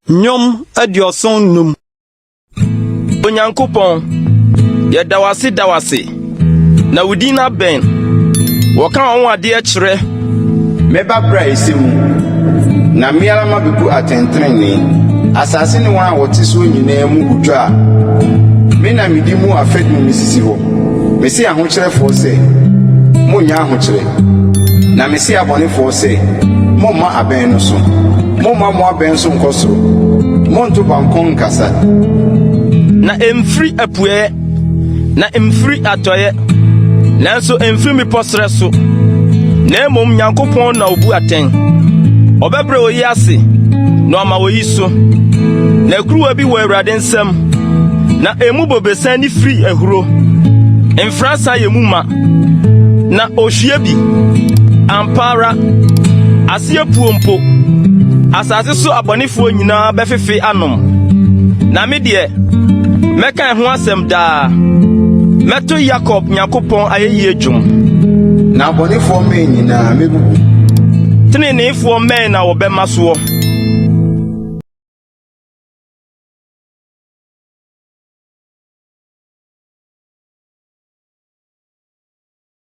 Nnwom 75. Onyankopɔn, yɛda wo ase da wo ase, na wo din abɛn. Wɔka w'anwanwadeɛ kyerɛ. Mɛba berɛ a ɛsɛ mu, na me ara mabebu atɛntrenee. Asase ne wɔn a wɔte soɔ nyinaa mu hodwo a, me na mede mu afadum mesisi hɔ. Mese ahokyerɛfoɔ sɛ, Monnyɛ ahokyerɛ. Na mese abɔnefoɔ sɛ, Momma abɛn no so. Momma mo abɛn so nkɔ soro. Monto bankɔn nkasa. Na ɛmfiri apueɛ, na ɛmfiri atɔeɛ, nanso ɛmfiri mmepɔ serɛ so, na mmom Nyankopɔn na obu atɛn. Ɔbɛbrɛ oyi ase, na ɔama oyi so. Na kuruwa bi wɔ Awurade nsam, na emu bobesa ani firi ahuro. Mfrasa yɛ mu ma, na ohwie bi. Ampa ara, aseɛ puo mpo, asase so abɔnefoɔ nyinaa bɛfefe anom. Na me deɛ, mɛka ɛho asɛm daa. Mɛto Yakob Nyankopɔn ayɛyie dwom. Na abɔnefoɔ mmɛn nyinaa mɛbubu. Teneneefoɔ mmɛn na wɔbɛma soɔ.